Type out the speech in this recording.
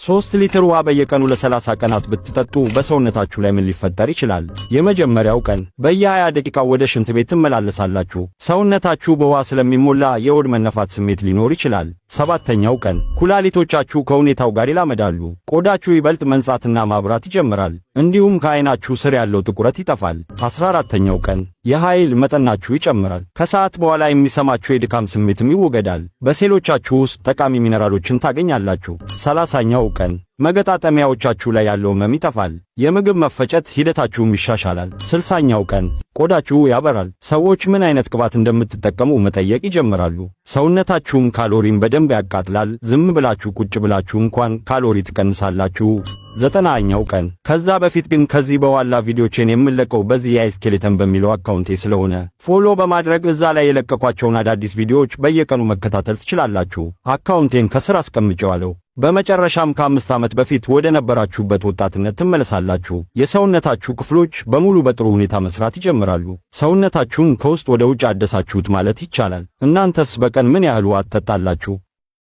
3 ሊትር ውሃ በየቀኑ ለ30 ቀናት ብትጠጡ በሰውነታችሁ ላይ ምን ሊፈጠር ይችላል? የመጀመሪያው ቀን በየ20 ደቂቃው ወደ ሽንት ቤት ትመላለሳላችሁ። ሰውነታችሁ በውሃ ስለሚሞላ የሆድ መነፋት ስሜት ሊኖር ይችላል። ሰባተኛው ቀን ኩላሊቶቻችሁ ከሁኔታው ጋር ይላመዳሉ። ቆዳችሁ ይበልጥ መንጻትና ማብራት ይጀምራል። እንዲሁም ከዓይናችሁ ስር ያለው ጥቁረት ይጠፋል። 14ተኛው ቀን የኃይል መጠናችሁ ይጨምራል። ከሰዓት በኋላ የሚሰማችሁ የድካም ስሜትም ይወገዳል። በሴሎቻችሁ ውስጥ ጠቃሚ ሚነራሎችን ታገኛላችሁ። 30ኛው ቀን መገጣጠሚያዎቻችሁ ላይ ያለው ህመም ይጠፋል። የምግብ መፈጨት ሂደታችሁም ይሻሻላል። 60ኛው ቀን ቆዳችሁ ያበራል። ሰዎች ምን አይነት ቅባት እንደምትጠቀሙ መጠየቅ ይጀምራሉ። ሰውነታችሁም ካሎሪን በደንብ ያቃጥላል። ዝም ብላችሁ ቁጭ ብላችሁ እንኳን ካሎሪ ትቀንሳላችሁ። 90ኛው ቀን፣ ከዛ በፊት ግን ከዚህ በኋላ ቪዲዮቼን የምለቀው በዚህ የአይስኬሌተን በሚለው አካውንቴ ስለሆነ follow በማድረግ እዛ ላይ የለቀኳቸውን አዳዲስ ቪዲዮዎች በየቀኑ መከታተል ትችላላችሁ። አካውንቴን ከስር አስቀምጨዋለሁ። በመጨረሻም ከ5 ዓመት በፊት ወደ ነበራችሁበት ወጣትነት ትመለሳላችሁ። የሰውነታችሁ ክፍሎች በሙሉ በጥሩ ሁኔታ መስራት ይጀምራሉ። ሰውነታችሁን ከውስጥ ወደ ውጭ አደሳችሁት ማለት ይቻላል። እናንተስ በቀን ምን ያህል ውሃ ትጠጣላችሁ?